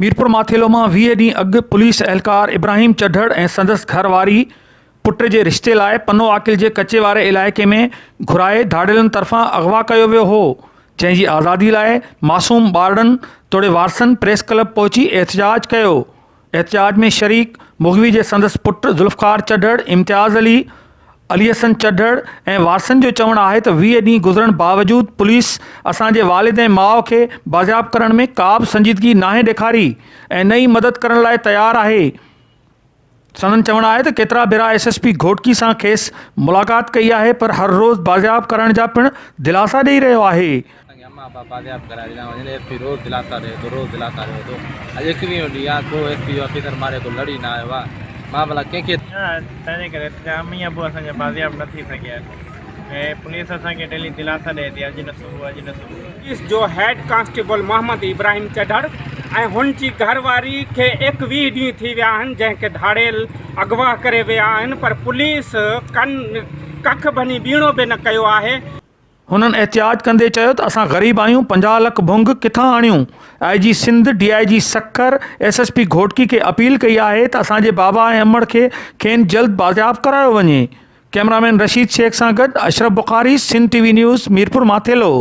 ميرپور ماٿيلو مان 20 ڏينهن اڳ پوليس اهلڪار ابراهيم چڍڙ ۽ سندس گهر واري پٽ جي رشتي لاء پنو عاقل جي ڪچي واري علائقي ۾ گهرائي ڌاڙيلن طرفان اغوا ڪيو ويو هو جنهن جي آزادي لاء معصوم ٻارڙن توڙي وارثن پريس ڪلب پهچي احتجاج ڪيو. احتجاج ۾ شريڪ مغوي جي سندس پٽ ذوالفقار چڍڙ، امتياز علي، علي حسن چڍڙ ۽ وارثن جو چوڻ آهي ته 20 ڏينهن گذرڻ باوجود پوليس اسان جي والد ۽ ماء کي بازياب ڪرڻ ۾ ڪا به سنجيدگي ناهي ڏيکاري ۽ نه ئي مدد ڪرڻ لاء تيار آهي. سندن چوڻ آهي ته ڪيترا ڀيرا ايس ايس پي گهوٽڪي سان کيس ملاقات ڪئي آهي پر هر روز بازياب ڪرڻ جا پڻ دلاسا ڏئي رهيو آهي. اسان کي اما ابا بازياب ڪرائي ڏنا وڃن ايس پي روز دلاسا ڏئي ٿو روز دلاسا ڏئي ٿو اڄ ايڪويهون ڏينهن آ ڪو ايس پي جو آفيسر ماري ڪو لڙي نه آيو آ مان ڀلا ڪنهن کي ها تنهنجي ڪري اسان جا امي ابو اسان جا بازياب نه ٿي سگهيا آهن ۽ پوليس اسان کي ڊيلي دلاسا ڏئي ٿي اڄ نه صبح اڄ نه صبح. پوليس جو هيڊ ڪانسٽيبل محمد ابراهيم چڍڙ ۽ هن جي گهر واري کي 21 ڏينهن ٿي ويا آهن جنهن کي ڌاڙيل اغوا ڪري ويا آهن پر پوليس ڪن ڪک ڀڃي ٻيڻو به نه ڪيو آهي. هنن احتجاج ڪندي چيو ته اسان غريب آهيون 50 لک ڀنگ ڪٿان آڻيون، I G Sindh, D I G Sukkur, S S P Ghotki کي اپيل ڪئي آهي ته اسان جي بابا ۽ امڙ کي کين جلد بازياب ڪرايو وڃي. ڪئميرامين رشيد شيخ سان گڏ Ashraf Bukhari, Sindh T V news, Mirpur Mathelo.